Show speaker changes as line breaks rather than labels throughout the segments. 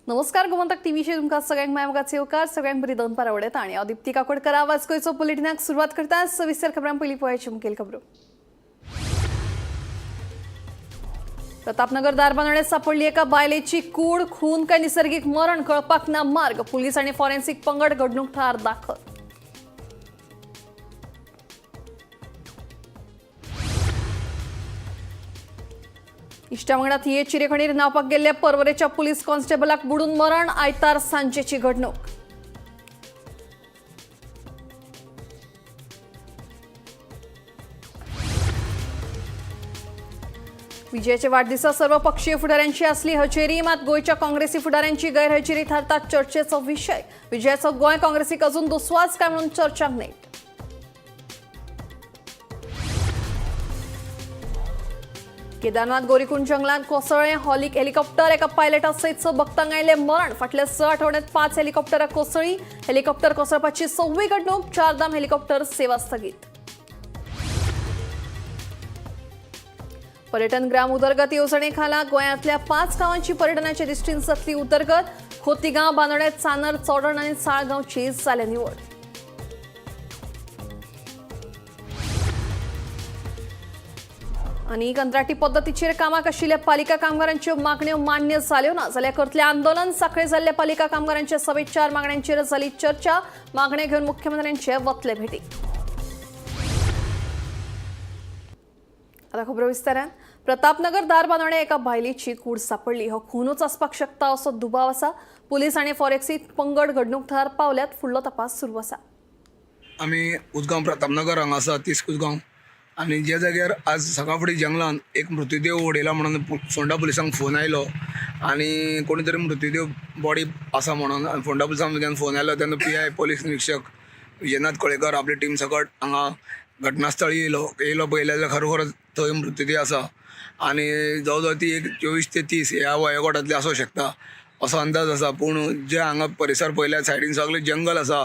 नमस्कार, गोमंतक टीव्हीचेर तुमकां सगळ्यांक माय येवकार. सगळ्यांक बरी दनपार आवडटा आनी हांव दिप्ती काकोडकर. आवाज गोंयचो बुलेटिनाक सुरवात करता. सविस्तर खबरां. पयलीं पळयाची मुखेल खबरो. प्रतापनगर धारबांदोड्यात सापडली एका बायलेची कूड. खून काय निसर्गीक मरण कळपाक ना मार्ग. पोलीस आणि फॉरेन्सिक पंगड घडणूक थळार दाखल. इश्टा वांगडा थिये चिरेखणीर न्हावपाक गेल्ल्या पर्वरेच्या पोलीस कॉन्स्टेबलाक बुडून मरण. आयतार सांजेची घडणूक. विजयाच्या वाढदिवसा सर्व पक्षीय फुडाऱ्यांची असली हजेरी, मात गोंयच्या काँग्रेसी फुडाऱ्यांची गैरहजेरी थारतात चर्चेचा विषय. विजयाचा गोंय काँग्रेसीक अजून दुस्वास काय म्हणून चर्चा नेट. केदारनाथ गौरीकुंड जंगलात कोसळ्ळें हॉलिक हेलिकॉप्टर. एका पायलटा सयत 6 भक्तांक आयलें मरण. फाटल्या 6 आठवड्यात 5 हेलिकॉप्टरां कोसळ्ळी. हेलिकॉप्टर कोसळपाची 6वी घडणूक. चारधाम हेलिकॉप्टर सेवा स्थगीत. पर्यटन ग्राम उदरगत येवजणेखाला गोंयांतल्या 5 गावांची पर्यटनाच्या दृष्टीन जातली उदरगत. खोतीगांव, बांदोड्यात, चानर, चोडण आनी साळगांवची जाल्या निवड. आनी कंत्राटी पद्दतीचेर कामाक आशिल्ल्या पालिका कामगारांच्यो मागण्यो मान्य जाल्यो ना जाल्यार करतलें आंदोलन. साखळे जाल्ल्या पालिका कामगारांच्या सभेत 4 मागण्यांचेर जाली चर्चा. मागण्यो घेवन मुख्यमंत्र्यांचे वतले भेटी. आता खबरो विस्तारान. प्रतापनगर धारबांदोड्या एका बायलेची कूड सापडली. हो खूनच आसपाक शकता असो दुबाव आसा. पुलीस आनी फॉरेन्सिक पंगड घडणूक थळार पावल्यात. फुडलो तपास सुरू आसा.
आमी उजगांव प्रतापनगर हांगा आसा, 30 कुजगांव, आनी ज्या जाग्यार आज सकाळ फुडें जंगलान एक मृतदेह उडयला म्हणून फोंडा पुलिसांक फोन आयलो आनी कोणी तरी मृतदेह बॉडी आसा म्हणून आनी फोंडा पुलिसांक फोन आयलो तेन्ना PI police निरीक्षक विजयनाथ कळेकर आपली टीम सकट हांगा घटनास्थळी येयलो. येयलो पळयलें जाल्यार खरोखरच थंय मृतदेह आसा आनी जवळ जवळ ती एक 24 ते 30 ह्या वयोगटांतली आसूं शकता असो अंदाज आसा. पूण जे हांगा परिसर पळयल्यार सायडीन सगळें जंगल आसा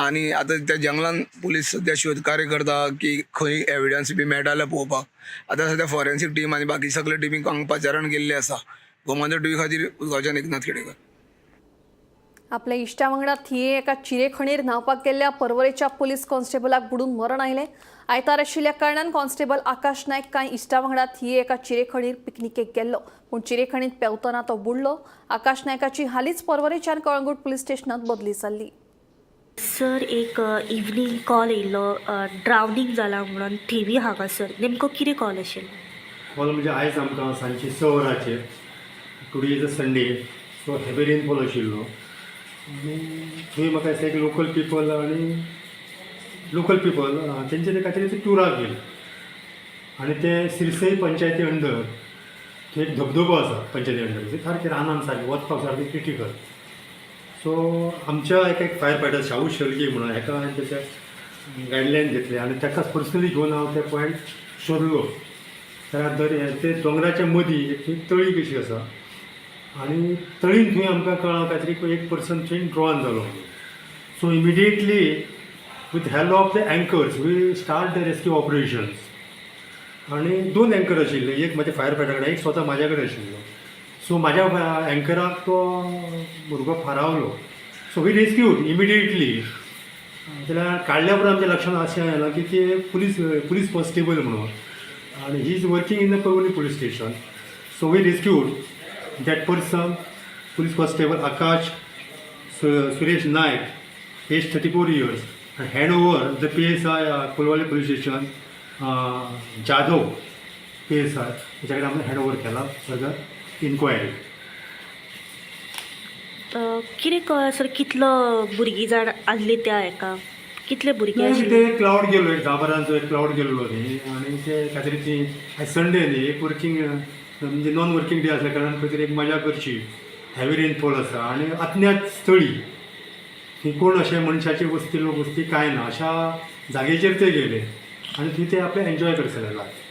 आनी आतां त्या जंगलान पुलीस सद्या शोध कार्य करता की खंय एविडन्स बी मेळटा जाल्यार पळोवपाक. आतां सद्या फॉरेन्सीक टीम आनी बाकी सगळे टिमीक हांगा पाचारण गेल्ले आसा. गोमंतक टीव्ही खातीर उजगांवच्यान एकनाथ खेडेकर.
आपल्या इश्टा वांगडा थिये एका चिरेखणीर न्हावपाक गेल्ल्या पर्वरेच्या पोलीस कॉन्स्टेबलाक बुडून मरण आयलें. आयतार आशिल्ल्या कारणान कॉन्स्टेबल आकाश नायक कांय इश्टा वांगडा थिये एका चिरेखणीर पिकनिकेक गेल्लो, पूण चिरेखणीत पेंवतना तो बुडलो. आकाश नायकाची हालींच पर्वरेच्यान कळंगूट पुलीस स्टेशनात बदली जाल्ली.
सर, एक इवनींग कॉल येयल्लो, ड्रावनींग जाला म्हणून थिवी हांगासर. नेमको कितें कॉल आशिल्लो?
कॉल म्हणजे आयज आमकां सांजची 6 वरांचेर, today is a Sunday, so heavy rainfall आशिल्लो आनी थंय म्हाका दिसता एक लोकल पिपल आनी लोकल पिपल तेंचे ते कांय तरी टुराक गेले आनी ते सिरसई पंचायती अंडर थंय एक धबधबो आसा. पंचायती अंडर थंय सारकें रानान सारकें वचपाक सारकें क्रिटिकल. सो आमच्या एक एक फायर फायटर शाहू शेळके म्हणून हेका हांवें तेचे गायडलायन घेतले आनी ताकाच पर्सनली घेवन हांव ते पॉयंट सोदलो. जाल्यार दर्या ते दोंगराच्या मदीं एक थंय तळी कशी आसा आनी तळीन थंय आमकां कळ्ळां काय तरी एक पर्सन थंय ड्रॉन जालो. So immediately with help of the anchors we start the rescue operations. आनी 2 एंकर आशिल्ले, एक म्हज्या फायर फायटर कडेन, एक स्वता म्हाज्या कडेन आशिल्लो. सो म्हाज्या एंकराक तो भुरगो फारावलो. So we rescued immediately. जाल्यार काडल्या उपरांत आमच्या लक्षांत अशें आयलां की ते पुलीस पुलीस कॉन्स्टेबल म्हणून आनी he is working in the Porvorim police station. So we rescued that person, police constable Akash Suresh Naik, age 34 years, hand over the PSI Colvale police station, Jadhav PSI, त्याच्याकडे आम्ही hand over केला further enquiry.
कितें कळ्ळें sir, कितलो भुरगीं जाण आसली त्या हेका, कितले भुरगे आशिल्ले?
ते क्लावड गेलो, एक 10-12 एक क्लावड गेल्लो न्ही आनी ते काय तरी ती आयज संडे न्ही, एक वर्कींग म्हणजे नॉन वर्कींग डे आसल्या कारणान खंय तरी एक मजा करची. हेवी रेनफॉल आसा आनी अज्ञात स्थळी, थंय कोण अशें मनशाची वस्ती, लोक वस्ती कांय ना, अशा जागेचेर ते गेले आनी थंय ते आपले एन्जॉय करतले लायफ.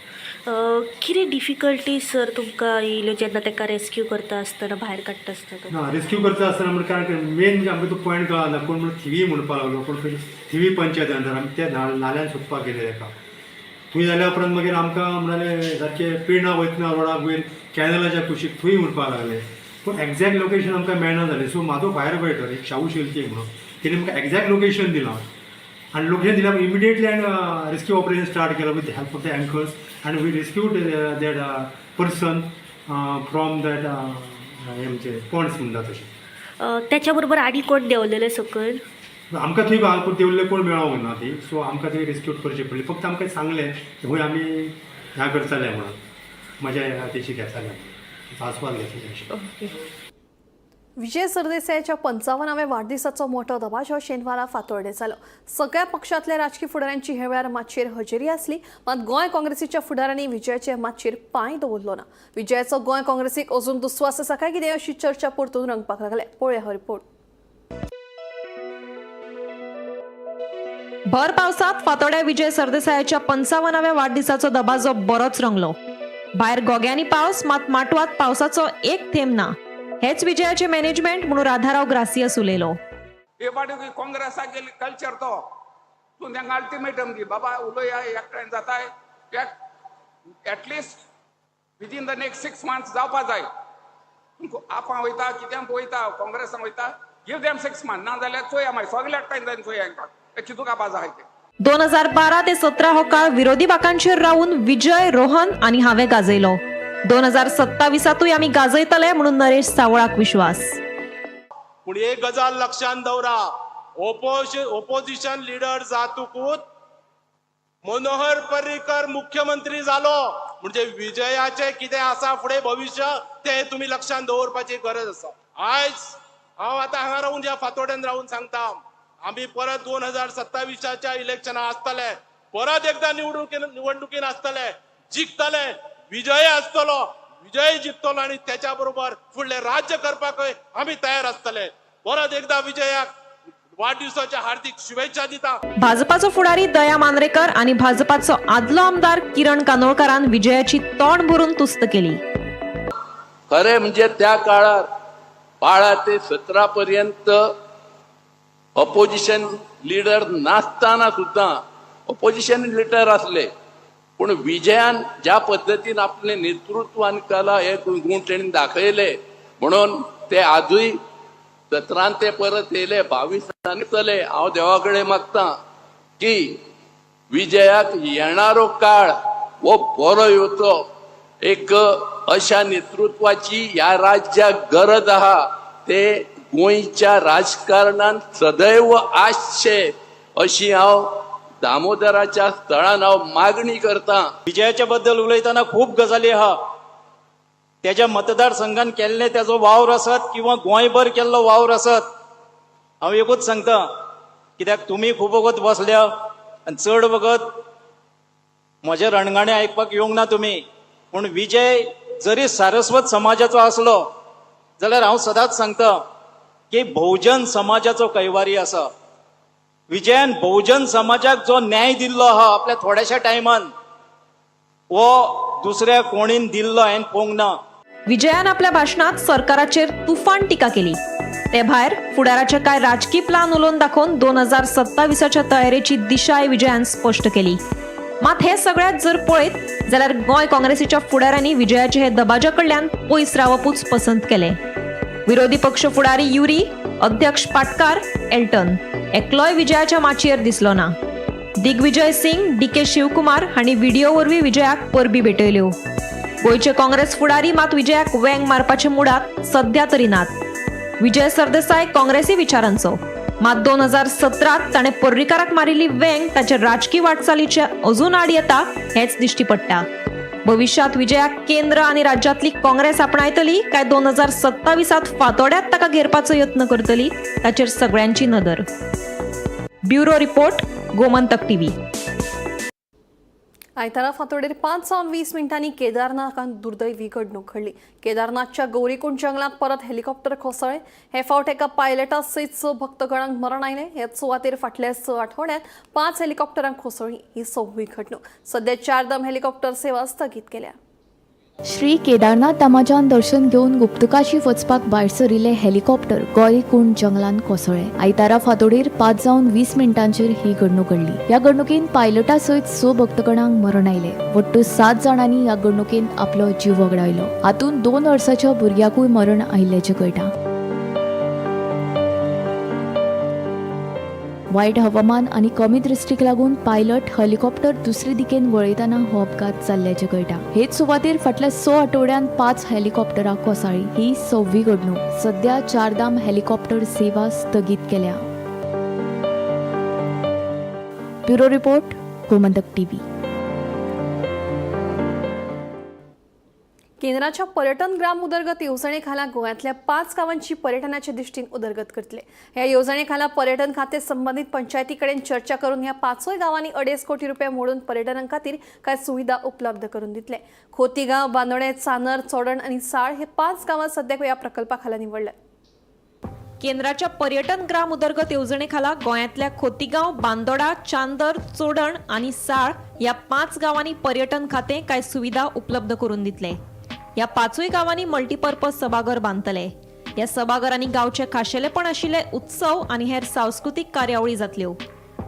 कितें डिफिकल्टीज सर तुमकां येयल्यो जेन्ना ताका रेस्क्यू करता आसतना, भायर काडटा आसतना?
ना, रेस्क्यू करता आसतना म्हणजे कारण मेन म्हणजे आमकां तो पॉयंट कळना. कोण म्हणून थिवी म्हणपाक लागलो, कोण खंय थिवी पंचायत अंडर. आमी त्या नाल्यान सोदपाक गेले ताका. थंय जाल्या उपरांत मागीर आमकां म्हणाले सारकें पिर्णा वयतना रोडाक वयर कॅनलाच्या कुशीक थंय म्हणपाक लागले. पूण एग्जॅक्ट लोकेशन आमकां मेळना जालें. सो म्हाजो फायर फायटर एक शाहू शेलके म्हणून तेणी म्हाका एग्जॅक्ट लोकेशन दिलां आनी लोकेशन दिल्या immediately and rescue operation start केलं with help of the anchors and we rescued that person from that आमचे पॉन्ड्स म्हणटा तशें.
त्याच्या बरोबर आनी कोण देंवलेले सकयल?
आमकां थंय देवल्ले कोण मेळोंक ना ती, सो आमकां थंय रेस्क्यू करचे पडली. फक्त आमकां सांगलें की खंय आमी ह्या करतले म्हणून मजा तेशी घेतले म्हणून आस्वाद घेतले अशें.
ओके.
विजय सरदेसायाच्या 55व्या वाडदिसाचो मोठो दबाजो शेनवारा फातोर्डे जालो. सगळ्या पक्षांतल्या राजकी फुडाऱ्यांची ह्या वेळार मातयेर हजेरी आसली, मात गोंय काँग्रेसीच्या फुडाऱ्यांनी विजयाचे मातयेर पांय दवरलो ना. विजयाचो गोंय काँग्रेसीक अजून दुस्वास आसा काय कितें अशी चर्चा परतून रंगपाक लागल्या. पळोवया हो रिपोर्ट.
भर पावसात फातोड्या विजय सरदेसायाच्या 55व्या वाडदिसाचो दबाजो बरोच रंगलो. भायर गोग्यांनी पावस, मात माटवात पावसाचो एक थेंब ना. हेच विजयाचे मॅनेजमेंट म्हणून राधाराव ग्रासियस उलयलो.
हे फाटी काँग्रेसाक गेली कल्चर तो तूं तांकां अल्टिमेटम दी बाबा उलोया एकठांय जाताय, at least within the next 6 months जावपा जाय. तूं आपां वयता, कित्याक वयता, काँग्रेसान वयता, गिव देम 6 मंथ्स, ना जाल्यार चोया मागीर सगळे एकठांय जायन चोया हांकां कितू कापा जाय तें.
2012 ते 17 हो काळ विरोधी बाकांचेर रावून विजय, रोहन आनी हांवें गाजयलो. 2027तूय आमी गाजयतले म्हणून नरेश सावळाक विश्वास.
पूण एक गजाल लक्षात दवरा, ओपोजिशन लिडर जातकूच मनोहर पर्रीकर मुख्यमंत्री जालो म्हणजे विजयाचे कितें आसा फुडें भविश्य तें तुमी लक्षात दवरपाची गरज आसा. आयज हांव आतां हांगा रावून ह्या फातोड्यान रावून सांगता, आमी परत 2027च्या इलेक्शनाक आसतले, परत एकदा निवडणुकीन आसतले, जिखतले, विजय आसतलो, विजय जिखतलो आनी त्याच्या बरोबर फुडलें राज्य करपाकय आमी तयार आसतले. परत एकदा विजयाक वाढदिवसाच्या हार्दिक शुभेच्छा दिता.
भाजपाचो फुडारी दया मांद्रेकर आणि भाजपाचो आदलो आमदार किरण कानोळकारान विजयाची तोंड भरून तुस्त केली.
खरें म्हणजे त्या काळार 12 ते 17 पर्यंत अपोजिशन लिडर नासतना सुद्दां अपोजिशन लिडर आसले, पूण विजयान ज्या पद्दतीन आपलें नेतृत्व आनी कला हे गुण तेणी दाखयले म्हणून ते आजूय 17 ते परत येयले, 22 चले. हांव देवा कडेन मागता की विजयाक येणारो काळ हो बरो येवचो. एक अशा नेतृत्वाची ह्या राज्याक गरज आहा. ते गोंयच्या राजकारणान सदैव आसचे अशी हांव दामोदराच्या स्थळान हांव मागणी करता.
विजयाच्या बद्दल उलयतना खूब गजाली आहा. तेज्या मतदारसंघान केल्ले तेजो वावर आसत किंवा गोंयभर केल्लो वावर आसत, हांव एकूच सांगता, कित्याक तुमी खूब वगत बसल्या आनी चड वगत म्हजें रणगाणें आयकपाक येवंक ना तुमी. पूण विजय जरी सारस्वत समाजाचो आसलो जाल्यार हांव सदांच सांगता की भोवजन समाजाचो कैवारी आसा. विजयान भोवजन समाजाक जो न्याय दिल्लो आहा आपल्या थोड्याशा टायमान, हो दुसऱ्या कोणीन दिल्लो हांवें पळोवंक ना.
विजयान आपल्या भाशणात सरकाराचेर तुफान टिका केली. ते भायर फुडाराचे कांय राजकी प्लान उलोवन दाखोवन 2027च्या तयारेची दिशाय विजयान स्पश्ट केली. मात हे सगळ्यात जर पळयत जाल्यार गोंय काँग्रेसीच्या फुडाऱ्यांनी विजयाचे हे दबाज्या कडल्यान पयस रावपूच पसंत केले. विरोधी पक्ष फुडारी युरी, अध्यक्ष पाटकार, एल्टन एकलोय विजयाच्या माचयेर दिसलो ना. दिग्विजय सिंग, डी के शिवकुमार हांणी व्हिडिओ वरवीं विजयाक परबी भेटयल्यो. गोंयचे काँग्रेस फुडारी मात विजयाक वेंग मारपाच्या मुडात सध्या तरी नात. विजय सरदेसाय काँग्रेसी विचारांचो, मात 2017त ताणें पर्रीकाराक मारिल्ली वेंग ताच्या राजकी वाटचालीचे अजून आड येता हेच दिश्टी पडटा. भविष्यात विजयाक केंद्र आनी राज्यांतली काँग्रेस आपणायतली काय 2027त फातोड्यात ताका घेरपाचो यत्न करतली ताचेर सगळ्यांची नदर. Bureau report, Gomantak TV.
आयतारा फांतोडेर 5:20 केदारनाथान दुर्दैवी घडणूक घडली. केदारनाथच्या गौरीकुंड जंगलात परत हेलिकॉप्टर कोसळ्ळें. हे फावट एका पायलटा सयत 6 भक्तगणांक मरण आयलें. ह्याच सुवातेर फाटल्या 6 आठवड्यांत 5 हेलिकॉप्टरांक कोसळ्ळीं. ही 6वी घडणूक. सध्या चारधाम हेलिकॉप्टर सेवा स्थगीत केल्या.
श्री केदारनाथ धामाच्यान दर्शन घेवन गुप्तकाशी वचपाक भायर सरिल्ले हेलिकॉप्टर गौरीकुंड जंगलान कोसळ्ळें. आयतारा फांतोडेर 5:20 ही घडणूक घडली. ह्या घडणुकेन पायलटा सयत 6 भक्तगणांक मरण आयलें. वट्ट 7 जाणांनी ह्या घडणुकेन आपलो जीव वगडायलो. हातूंत 2 वर्साच्या भुरग्याकूय मरण आयिल्ल्याचें कळटा. वायट हवामान आनी कमी दृश्टीक लागून पायलट हेलिकॉप्टर दुसरे दिकेन वळयतना हो अपघात जाल्ल्याचें कळटा. हेच सुवातेर फाटल्या 6 आठवड्यांत 5 हेलिकॉप्टरां कोसळ्ळी. ही 6वी घडणूक. सध्या चारधाम हेलिकॉप्टर सेवा स्थगीत केल्या. Bureau report, Gomantak TV.
केंद्राच्या पर्यटन ग्राम उदरगत येवजणे खाला गोंयांतल्या 5 गांवांची पर्यटनाच्या दृश्टीन उदरगत करतले. ह्या येवजणे खाला पर्यटन खाते संबंदीत पंचायती कडेन चर्चा करून ह्या 5 गांवांनी 2.5 कोटी रुपये मोडून पर्यटना खातीर कांय सुविधा उपलब्ध करून दितले. खोतीगांव, बांदोडें, चानर, चोडण आनी साळ हे 5 गांवां सद्याक ह्या प्रकल्पा खाला निवडल्यात.
केंद्राच्या पर्यटन ग्राम उदरगत येवजणेखाला गोंयांतल्या खोतीगांव, बांदोडा, चांदर, चोडण आनी साळ ह्या 5 गांवांनी पर्यटन खातें कांय सुविधा उपलब्ध करून दितले. ह्या 5 गांवांनी मल्टीपर्पज सभाघर बांदतले. ह्या सभाघरांनी गांवचे खाशेलेपण आशिल्ले उत्सव आनी हेर सांस्कृतीक कार्यावळी जातल्यो.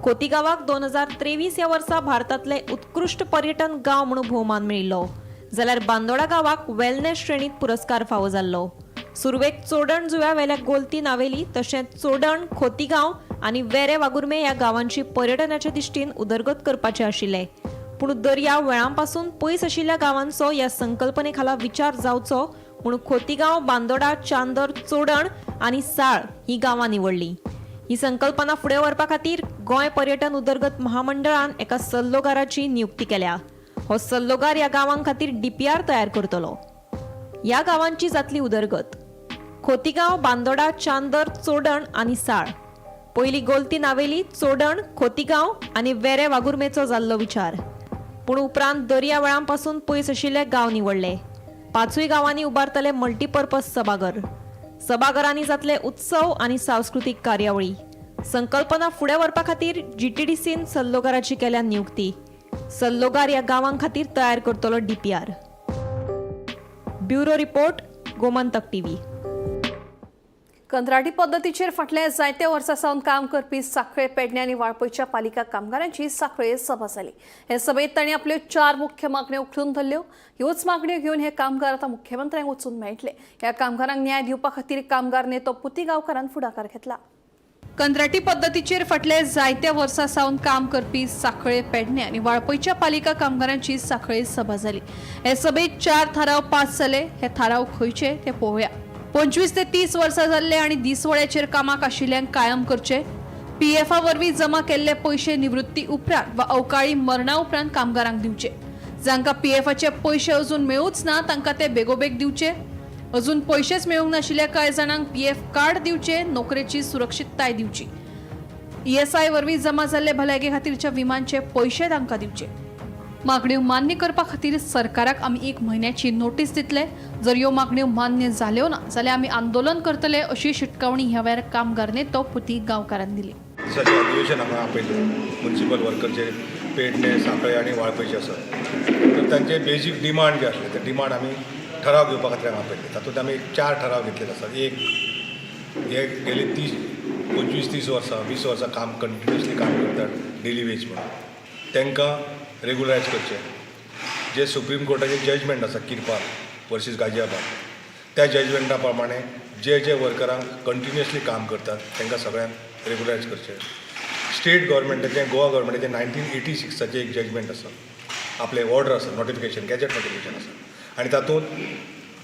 खोतीगांवाक 2023 ह्या वर्सा भारतांतले उत्कृश्ट पर्यटन गांव म्हणून भोवमान मेळिल्लो, जाल्यार बांदोडा गांवाक वेलनेस श्रेणीत पुरस्कार फावो जाल्लो. सुरवेक चोडण जुव्या वेल्या गोलती नावेली तशेंच चोडण, खोतीगांव आनी वेरे वागुर्मे ह्या गांवांची पर्यटनाच्या दृश्टीन उदरगत करपाचे आशिल्ले. पूण दर्या वेळांपासून पयस आशिल्ल्या गांवांचो ह्या संकल्पने खाला विचार जावचो म्हूण खोतीगांव, बांदोडा, चांदर, चोडण आनी साळ ही गांवां निवडली. ही संकल्पना फुडें व्हरपा खातीर गोंय पर्यटन उदरगत महामंडळान एका सल्लोगाराची नियुक्ती केल्या. हो सल्लोगार ह्या गांवां खातीर डीपीआर तयार करतलो. ह्या गांवांची जातली उदरगत. खोतीगांव, बांदोडा, चांदर, चोडण आनी साळ. पयली गोलती नावेली, चोडण, खोतीगांव आनी वेरे वागुर्मेचो जाल्लो विचार, पूण उपरांत दर्या वेळांपासून पयस आशिल्ले गांव निवडले. 5 गांवांनी उबारतले मल्टीपर्पज सभाघर. सभाघरांनी जातले उत्सव आनी सांस्कृतीक कार्यावळी. संकल्पना फुडें व्हरपा खातीर जीटीडीसीन सल्लोगाराची केल्या नियुक्ती. सल्लोगार ह्या गांवां खातीर तयार करतलो DPR. Bureau report, Gomantak TV.
कंत्राटी पद्दतीचेर फाटल्या जायत्या वर्सां सावन काम करपी सांखळे, पेडणे आनी वाळपयच्या पालिका कामगारांची सांखळे सभा जाली. हे सभेत तांणी आपल्यो 4 मुख्य मागण्यो उखलून धरल्यो. ह्योच मागण्यो घेवन हे कामगार आतां मुख्यमंत्र्यांक वचून मेळटले. ह्या कामगारांक न्याय दिवपा खातीर कामगार नेतो पुती गांवकारान फुडाकार घेतला. कंत्राटी पद्दतीचेर फाटल्या जायत्या वर्सां सावन काम करपी सांखळे, पेडणे आनी वाळपयच्या पालिका कामगारांची सांखळे सभा जाली. हे सभेत 4 थाराव पास जाले. हे थाराव खंयचे ते पळोवया. 25 ते 30 वर्सां जाल्ले आनी दिसवड्याचेर कामाक आशिल्ल्यांक कायम करचे. पीएफा वरवीं जमा केल्ले पयशे निवृत्ती उपरांत वा अवकाळी मरणा उपरांत कामगारांक दिवचे. जांकां पीएफाचे पयशे अजून मेळूच ना तांकां ते बेगोबेग दिवचे. अजून पयशेच मेळूंक नाशिल्ल्या कांय जाणांक पीएफ कार्ड दिवचे. नोकरेची सुरक्षितताय दिवची. ईएसआय वरवीं जमा जाल्ले भलायके खातीरच्या विमांचे पयशे तांकां दिवचे. मागण्यो मान्य करपा खातीर सरकाराक आमी 1 म्हयन्याची नोटीस दितले. जर ह्यो मागण्यो मान्य जाल्यो ना जाल्यार आमी आंदोलन करतले अशी शिटकावणी ह्या वेळार कामगार नेतो पुती गांवकारान दिली.
दिसाचें अधिवेशन हांगा आपयलें. मुन्सिपल वर्करचे पेडणे, सांखळे आनी वाळपयचे आसात, तर तांचे बेजीक डिमांड जे आसले ते डिमांड आमी ठराव घेवपा खातीर हांगा आपयले. तातूंत आमी 4 ठराव घेतलेले आसात. एक, हे गेले 30 25 30 वर्सां 20 वर्सां काम कंटिन्युअसली काम करतात डेली वेज म्हणून, तांकां रेगुलरायज करचें. जे सुप्रीम कोर्टाचें जजमेंट आसा किरपाल वर्सीस गाजियाबाद, त्या जजमेंटा प्रमाणे जे जे वर्करांक कंटिन्युअसली काम करतात तांकां सगळ्यांक रेगुलरायज करचें. स्टेट गव्हर्मेंटाचें, गोवा गव्हर्मेंटाचें 1986चें एक जजमेंट आसा, आपलें ऑर्डर आसा, नोटिफिकेशन, गॅजेट नोटिफिकेशन आसा आनी तातूंत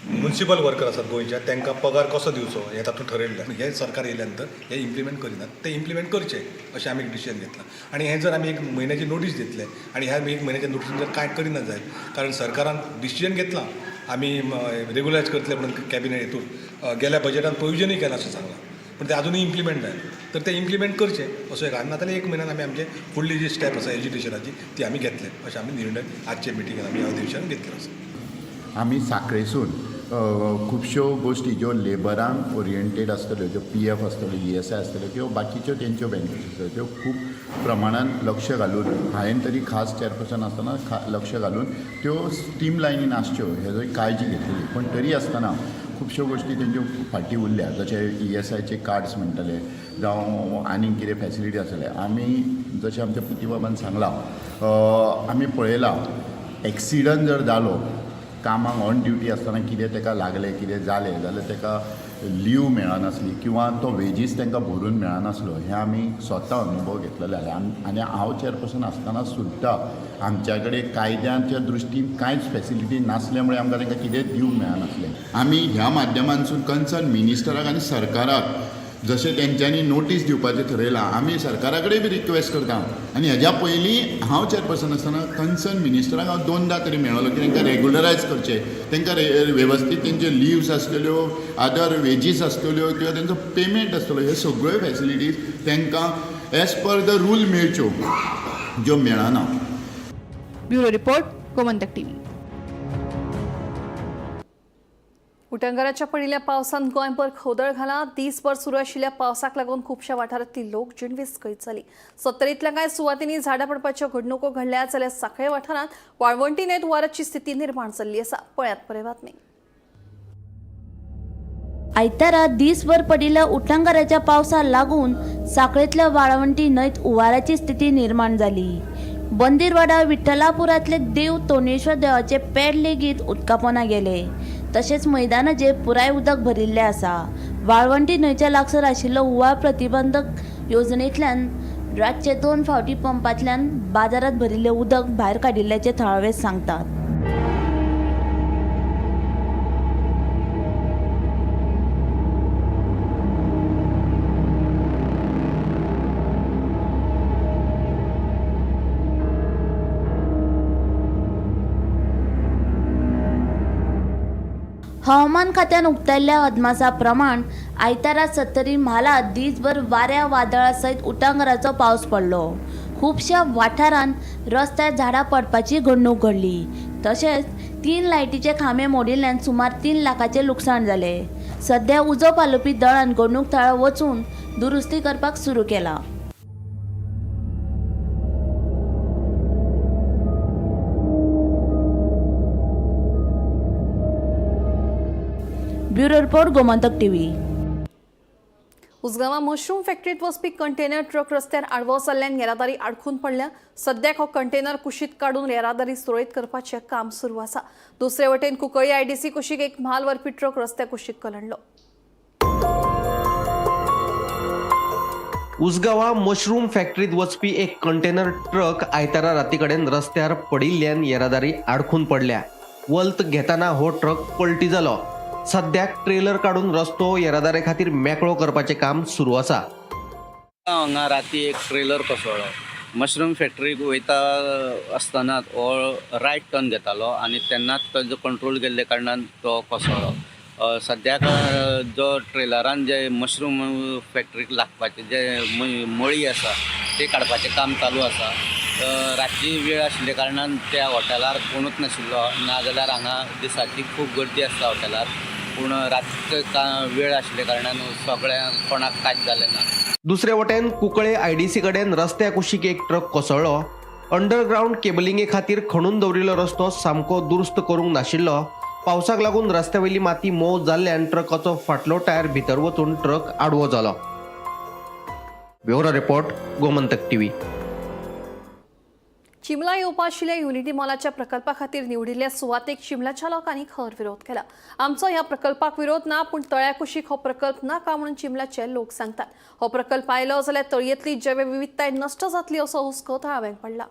मुन्सिपल वर्कर आसात गोंयच्या, तांकां पगार कसो दिवचो हें तातूंत ठरयल्लें. हें सरकार येयल्या नंतर हें इम्प्लिमेंट करिनात, तें इम्प्लिमेंट करचें अशें आमी एक डिसिजन घेतलां. आनी हें जर आमी 1 म्हयन्याची नोटीस दितले आनी ह्या 1 म्हयन्याच्या नोटीसीन जर कांय करिना जायत, कारण सरकारान डिसिजन घेतलां आमी रेगुलरायज करतले म्हणून कॅबिनेट हितून गेल्या बजेटान प्रोविजनूय केलां अशें सांगलां, पूण तें आजुनूय इम्प्लिमेंट जायना, तर तें इम्प्लिमेंट करचें असो एक. आनी नाजाल्यार 1 म्हयन्यान आमी आमचे फुडली जी स्टेप आसा एजिटेशनाची ती आमी घेतले अशें आमी निर्णय आजचे मिटिंगेन आमी ह्या अधिवेशनान घेतले आसा.
आमी सांखळेसून खुबश्यो गोश्टी ज्यो लेबरांक ओरिएंटेड आसतल्यो, ज्यो पीएफ आसतल्यो, ईएसआय आसतल्यो किंवा बाकीच्यो तेंच्यो बेनिफिट्स आसतल्यो, त्यो खूब प्रमाणान लक्ष घालून हांवें तरी खास चॅरपर्सन आसतना लक्ष घालून त्यो स्ट्रीम लायनीन आसच्यो हेजो काळजी घेतलेली. पूण तरी आसतना खुबश्यो गोश्टी तेंच्यो फाटीं उरल्या, जशे ESIचे कार्ड्स म्हणटले जावं आनीक कितें फॅसिलिटी आसले. आमी जशें आमच्या पुतीबाबान सांगलां, आमी पळयलां एक्सिडंट जर जालो कामाक ऑन ड्युटी आसतना कितें ताका लागलें कितें जालें जाल्यार ताका लीव मेळनासली किंवा तो वेजीस तांकां भरून मेळनासलो. हें आमी स्वता अनुभव घेतलेले. आनी हांव चॅरपर्सन आसतना सुद्दां आमच्या कडेन कायद्याच्या दृश्टीन कांयच फॅसिलिटी नासल्या मुळे आमकां तांकां कितेंच दिवंक मेळनासलें. आमी ह्या माध्यमांतसून कन्सर्न मिनिस्टराक आनी सरकाराक जशें तेंच्यांनी नोटीस दिवपाचें थरयलां, आमी सरकारा कडेन बी रिक्वेस्ट करता. आनी हेज्या पयलीं हांव चॅरपर्सन आसतना कन्सर्न मिनिस्टराक हांव 2दा तरी मेळ्ळो की तांकां रेगुलरायज करचें, तांकां वेवस्थीत तेंच्यो लिव्स आसतल्यो, अदर वेजीस आसतल्यो किंवा तेंचो पेमेंट आसतलो, ह्यो सगळ्यो फॅसिलिटीज तांकां एज पर the rule मेळच्यो, ज्यो मेळना.
Bureau report, Gomantak TV.
उटंगाराच्या पडिल्ल्या पावसान गोंयभर खवदळ घाला. दीसभर सुरू आशिल्ल्या पावसाक लागून खुबश्या वाठारांतली लोक जीण विस्कळीत जाली. सत्तरींतल्या कांय सुवातींनी झाडां पडपाच्यो घडणुको घडल्या, जाल्यार सांखळे वाठारांत वाळवंटी न्हंयेंत हुंवाराची स्थिती निर्माण जाल्ली आसा. पळयात परे बातमी.
आयतारा दीसभर पडिल्ल्या उटंगाराच्या पावसाक लागून सांखळेंतल्या वाळवंटी न्हंयत हुंवाराची स्थिती निर्माण जाली. बंदीरवाडा विठ्ठलापुरांतले देव तोंडेश्वर देवाचे पेड लेगीत उदकापोना गेले. तशेंच मैदानाचेर पुराय उदक भरिल्लें आसा. वाळवंटी न्हंयच्या लागसार आशिल्लो हुंवार प्रतिबंधक येवजणेंतल्यान रातचे 2 फावटी पंपांतल्यान बाजारांत भरिल्लें उदक भायर काडिल्ल्याचें थळावे सांगतात. हवामान खात्यान उक्तायल्ल्या अदमासा प्रमाण आयतारा सत्तरी म्हालांत दीसभर वाऱ्या वादळा सयत उटंगाराचो पावस पडलो. खुबश्या वाठारांत रस्त्यार झाडां पडपाची घडणूक घडली. तशेंच 3 लायटीचे खांबे मोडिल्ल्यान सुमार 3 लाखाचें लुकसाण जालें. सध्या उजो पालोवपी दळान घडणूक थळार वचून दुरुस्ती करपाक सुरू केला. Bureau report, Gomantak TV.
उसगांवां मशरूम फॅक्टरीत वचपी कंटेनर ट्रक रस्त्यार आडवो जाल्ल्यान येरादारी आडखून पडल्या. सद्याक हो कंटेनर कुशीत काडून येरादारी सुरळीत करपाचें काम सुरू आसा. दुसरे वटेन कुंकळी आयडीसी कुशीक एक म्हाल व्हरपी ट्रक रस्त्या कुशीक कलंडलो.
उसगांवां मशरूम फॅक्टरीत वचपी एक कंटेनर ट्रक आयतारा राती कडेन रस्त्यार पडिल्ल्यान येरादारी आडखून पडल्या. वल्त घेतना हो ट्रक पलटी जालो. सद्याक ट्रेलर काडून रस्तो येरादारी खातीर मेकळो करपाचें काम सुरू आसा.
हांगा राती एक ट्रेलर कोसळ्ळो. मशरूम फॅक्टरीक वयता आसतना हो रायट टर्न घेतालो आनी तेन्नाच ताजो कंट्रोल गेल्ले कारणान तो कोसळ्ळो. सद्याक जो ट्रेलरान जे मशरूम फॅक्टरीक लागपाचे जे मळी आसा ते काडपाचें काम चालू आसा. रातची वेळ आशिल्ल्या कारणान त्या हॉटेलार कोणूच नाशिल्लो, नाजाल्यार हांगा दिसाची खूब गर्दी आसता हॉटेलार, पूण रातचो वेळ आशिल्ल्या कारणान सगळ्यांक कोणाक कांयच जालें ना.
दुसरे वटेन कुंकळे आयडीसी कडेन रस्त्या कुशीक एक ट्रक कोसळ्ळो. अंडरग्रावंड केबलिंगे खातीर खणून दवरिल्लो रस्तो सामको दुरुस्त करूंक नाशिल्लो. पावसाक लागून रस्त्या वयली माती मोव जाल्ल्यान ट्रकाचो फाटलो टायर भितर वचून ट्रक आडवो जालो. Bureau report, Gomantak TV.
Chimla येवपा आशिल्ल्या युनिटी मॉलाच्या प्रकल्पा खातीर निवडिल्ल्या सुवातेक चिमलाच्या लोकांनी खर विरोध केला. आमचो ह्या प्रकल्पाक विरोध ना, पूण तळ्या कुशीक हो प्रकल्प नाका म्हणून चिमलाचे लोक सांगतात. हो प्रकल्प आयलो जाल्यार तळयेंतली जैवविविधताय नश्ट जातली असो हुस्को थळाव्यांक पडला.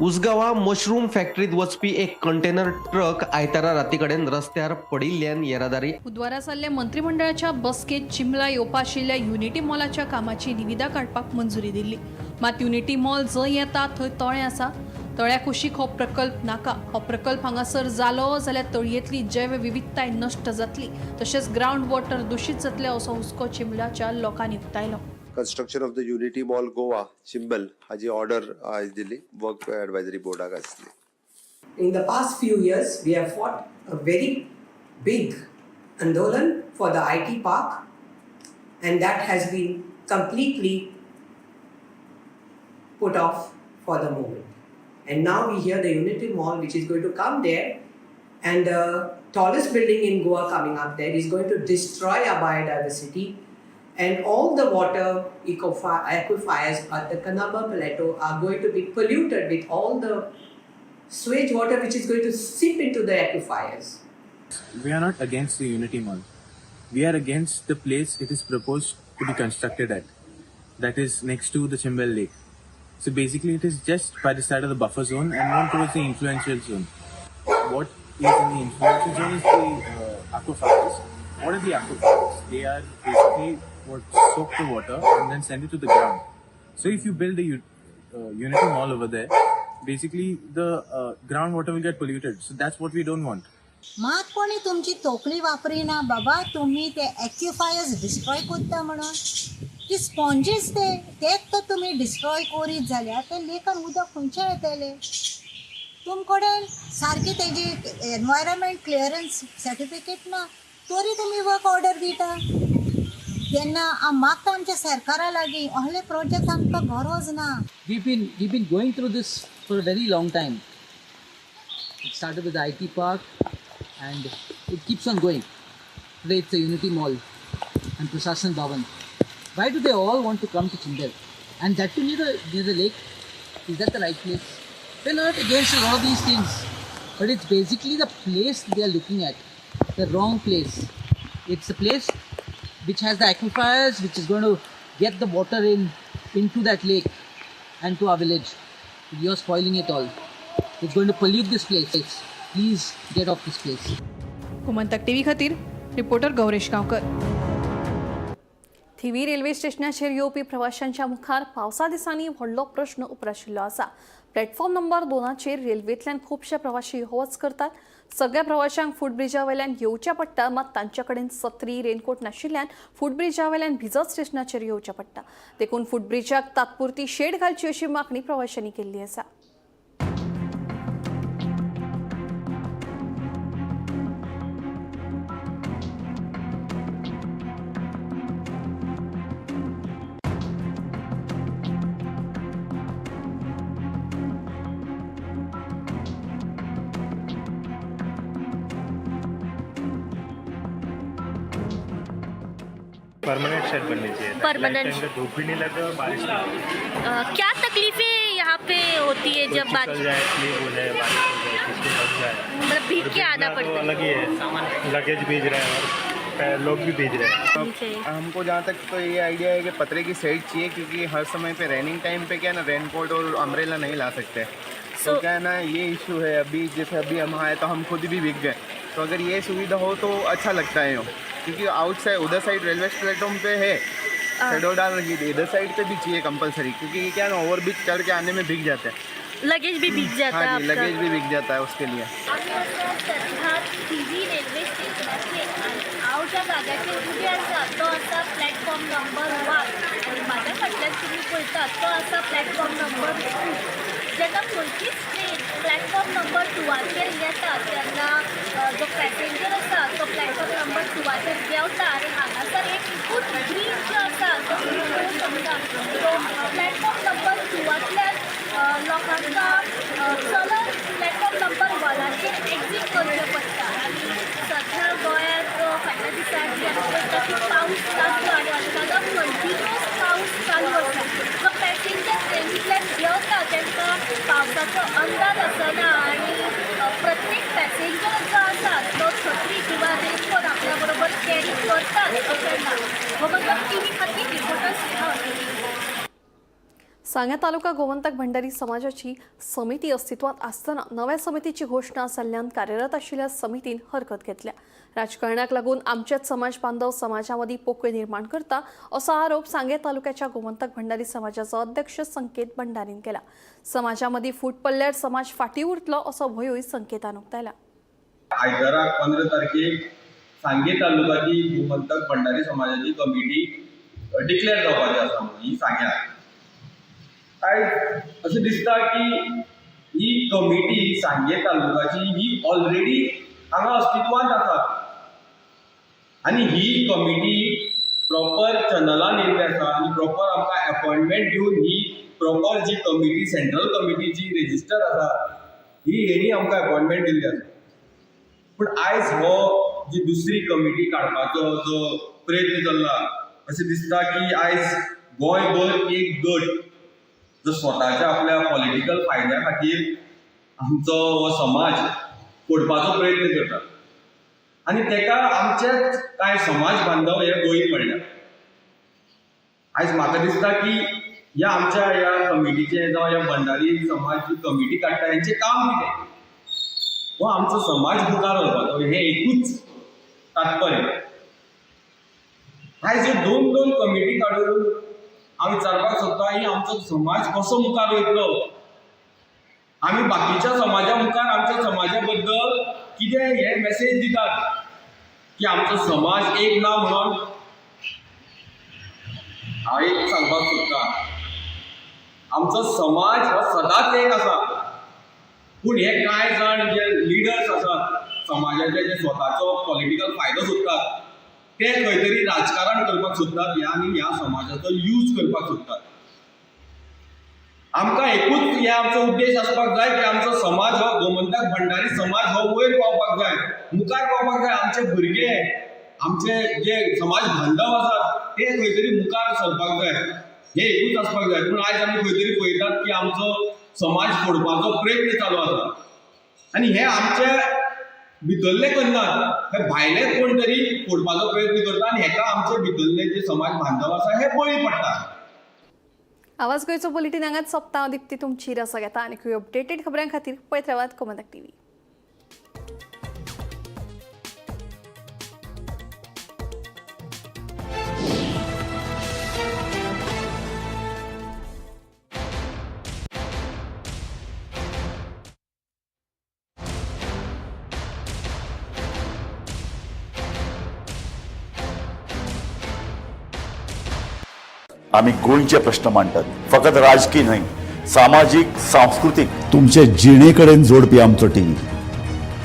उसगांवां मशरूम फॅक्टरीत वचपी एक कंटेनर ट्रक आयतारा राती कडेन रस्त्यार पडिल्ल्यान येरादारी
बुधवारा जाल्ल्या मंत्रिमंडळाच्या बसकेंत चिमला येवपा आशिल्ल्या युनिटी मॉलाच्या कामाची निविदा काडपाक मंजुरी दिल्ली. मात युनिटी मॉल जंय येता थंय तळें आसा. तळ्या कुशीक हो प्रकल्प नाका. हो प्रकल्प हांगासर जालो जाल्यार तळयेंतली जैवविविधताय नश्ट जातली, तशेंच ग्रावंड वॉटर दुशीत जातलें असो हुस्को चिमलाच्या लोकांनी उक्तायलो.
Construction of the Unity Mall Goa Chimbel हाजी ऑर्डर आयज दिली वर्क एडवायजरी बोर्डाक आसली.
In the past few years, we have fought a very big andolan for the IT park. And that has been completely put off for the moment. And now we hear the Unity Mall, which is going to come there, and the tallest building in Goa coming up there is going to destroy our biodiversity. And all the water aquifers at the Kanama Plateau are going to be polluted with all the sewage water which is going to seep into the aquifers.
We are not against the Unity Mall. We are against the place it is proposed to be constructed at. That is next to the Chimbel Lake. So basically, it is just by the side of the buffer zone and not towards the influential zone. What is in the influential zone is the aquifers. What are the aquifers? They are basically what soak the water and then send it to the ground. So if you build a Unity Mall over there, basically the groundwater will get polluted. So that's what we don't want.
मात कोणी तुमची तोकली वापरिना बाबा, तुमी ते एक्युफायर्स destroy करता म्हणून. ती स्पॉन्जीस ते तेच तर तुमी डिस्ट्रॉय करीत जाल्यार ते लेकान उदक खंयचें येतलें? तुम कडेन सारकी तेजी एनवायरमेंट क्लियरन्स सर्टिफिकेट ना, तरी तुमी वर्क ऑर्डर दिता. तेन्ना हांव मागता आमच्या सरकारा लागीं, असले प्रोजेक्ट आमकां गरज ना.
We've been going through this for a very long time. It started with the IT park and it keeps on going. Today it's the Unity Mall and Prashasan Bhavan. Why do they all want to come to Chimbel? And that too near the lake? Is that the right place? We're not against a lot of these things, but it's basically the place they are looking at, the wrong place. It's the place which has the aquifers, which is going to get the water in into that lake and to our village. You're spoiling it all. It's going to pollute this place. Please get off this place.
Gomantak TV खातीर reporter Gauresh Gaonkar.
थिवी railway स्टेशनाचेर येवपी प्रवाशांच्या मुखार पावसा दिसांनी व्हडलो प्रश्न उप्राशिल्लो आसा. प्लॅटफॉर्म नंबर 2चेर रेल्वेंतल्यान खुबशे प्रवाशी यो वच करतात. सगळ्या प्रवाशांक फुटब्रिजा वयल्यान येवचें पडटा, मात तांचे कडेन सत्री, रेनकोट नाशिल्ल्यान फुटब्रिजा वयल्यान भिजत स्टेशनाचेर येवचें पडटा. देखून फुटब्रिजाक तात्पुरती शेड घालची अशी मागणी प्रवाशांनी केल्ली आसा.
परमानेंट शेड बननी चाहिए.
Permanent.
टाइम पे धूप भी नहीं लगे और बारिश नहीं लगे.
क्या तकलीफें यहाँ पे होती है जब
कोई
बारिश
फिसल जाए, स्लिप हो जाए, बारिश हो जाए, किसको लग जाए.
मतलब भीग
और
के आना
भीगना तो
पड़ता है.
अलग ही है, लगेज भीग रहा है और लोग भी भीग रहे हैं.
हमको जहाँ तक तो ये आइडिया है कि पतरे की शेड चाहिए, क्योंकि हर समय पे रेनिंग टाइम पे क्या है ना, रेनकोट और अम्ब्रेला नहीं ला सकते. तो क्या है ना, ये इशू है. अभी जैसे अभी हम आए तो हम खुद भी भीग गए. तो अगर ये सुविधा हो तो अच्छा लगता है यूँ, क्योंकि आउटसाइड उधर साइड रेलवे प्लेटफॉर्म पे है, शेडो डाल रखी थी, इधर साइड पे भी चाहिए कंपलसरी, क्योंकि ये क्या है ना, ओवर ब्रिज चढ़ के आने में भीग जाते हैं.
लगेज भी भीग जाता है
हाँ जी.
आपका.
लगेज भी भीग जाता है उसके लिए.
आमी आसा सध्या थिवी रेल्वे स्टेशनाचेर आनी हांव ज्या जाग्याचेर उबें आसा तो आसा प्लॅटफॉर्म नंबर 1 आनी म्हाज्या फाटल्यान तुमी पळयतात तो आसा प्लॅटफॉर्म नंबर 2. जेन्ना खंयचीच ट्रेन प्लॅटफॉर्म नंबर 2चेर येता तेन्ना जो पॅसेंजर आसा तो प्लॅटफॉर्म नंबर 2चेर देंवता आनी हांगासर एक फूट ब्रीज जो आसा तो तुमी पळोवंक शकता. तो प्लॅटफॉर्म नंबर 2तल्यान लोकांक चलत प्लॅटफॉर्म नंबर 1चेर एक्झीट करचें पडटा. आनी सध्या गोंयांत फाटल्या दिसांनी आमी पळयता की पावस चालू आनी अचानक कंटिन्युअस पावस चालू आसा. जो पॅसेंजर ट्रेनींतल्यान देंवता तांकां पावसाचो अंदाज आसना आनी प्रत्येक पॅसेंजर जो आसा तो छत्री किंवा रेनकोट आपल्या बरोबर कॅरी करताच अशें ना. गोमंतक टीव्ही खातीर रिपोर्टर स्नेहा अग्नी.
सांगें तालुका गोमंतक भंडारी समाजाची समिती अस्तित्वात आसतना नव्या समितीची घोशणा जाल्ल्यान कार्यरत आशिल्ल्या समितीन हरकत घेतल्या. राजकारणाक लागून आमचेच समाज बांधव समाजामदीं पोकळी निर्माण करता असो आरोप सांगें तालुक्याच्या गोमंतक भंडारी समाजाचो अध्यक्ष संकेत भंडारीन केला. समाजामदीं फूट पडल्यार समाज फाटीं उरतलो असो भंयूय संकेतान उक्तायला.
आयताराक 15 तारखेक सांगे तालुकाची गोमंतक भंडारी समाजाची कमिटी डिक्लेअर जावपाची आसा म्हणून ही सांग्यार. आयज अशें दिसता की ही कमिटी सांगे तालुकाची ही ऑलरेडी हांगा अस्तित्वांत आसा आनी ही कमिटी प्रॉपर चॅनलान येयल्ली आसा आनी प्रॉपर आमकां एपॉयंटमेंट दिवन ही प्रॉपर जी कमिटी, सेंट्रल कमिटी जी रेजिस्टर आसा, ही हेणी आमकां एपॉयंटमेंट दिल्ली आसा. पूण आयज हो जी दुसरी कमिटी काडपाचो जो प्रयत्न चल्ला, अशें दिसता की आयज गोंयभर एक गट जो स्वताच्या आपल्या पॉलिटिकल फायद्या खातीर आमचो हो समाज फोडपाचो प्रयत्न करता आनी तेका आमचेच कांय समाज बांधव हे बळी पडल्या. आयज म्हाका दिसता की ह्या आमच्या ह्या कमिटीचें जावं ह्या भंडारी समाज जी कमिटी काडटा, हेंचें काम कितें? हो आमचो समाज मुखार व्हरपाचो, हें एकूच तात्पर्य. आयज ह्यो दोन दोन कमिटी काडून हांव विचारपाक सोदता, ही आमचो समाज कसो मुखार वयतलो? आमी बाकीच्या समाजा मुखार आमच्या समाजा बद्दल कितें हे मॅसेज दितात की आमचो समाज एक ना म्हणून? हांव एक सांगपाक सोदता, आमचो समाज हो सदांच एक आसा. पूण हे कांय जाण जे लिडर्स आसात समाजाचे, जे स्वताचो पॉलिटिकल फायदो सोदतात, ते खंय तरी राजकारण करपाक सोदतात ह्या आनी ह्या समाजाचो यूज करपाक सोदतात. आमकां एकूच हे आमचो उद्देश आसपाक जाय की आमचो समाज हो गोमंतक भंडारी समाज हो वयर पावपाक जाय, मुखार पावपाक जाय. आमचे भुरगे, आमचे जे समाज बांधव आसात, ते खंय तरी मुखार सरपाक जाय, हे एकूच आसपाक जाय. पूण आयज आमी खंय तरी पळयतात की आमचो समाज फोडपाचो प्रयत्न चालू आसा आनी हे आमचे भितरले करनात, हे भायले कोण तरी फोडपाचो प्रयत्न करता आनी हेका आमचे भितरले जे समाज बांधव आसा हे बळी पडटा.
आवाज गोंयचो बुलेटीन हांगाच सोंपता. दीप्ती तुमची रजा घेता आनी अपडेटेड खबरां खातीर पळयत रावात गोमंतक टीव्ही.
आमी गोंयचे प्रश्न मांडटात, फकत राजकी न्हय, सामाजीक, सांस्कृतीक, तुमचे जिणे कडेन जोडपी आमचो टीव्ही,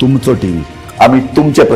तुमचो टीव्ही. आमी तुमचे प्रश्न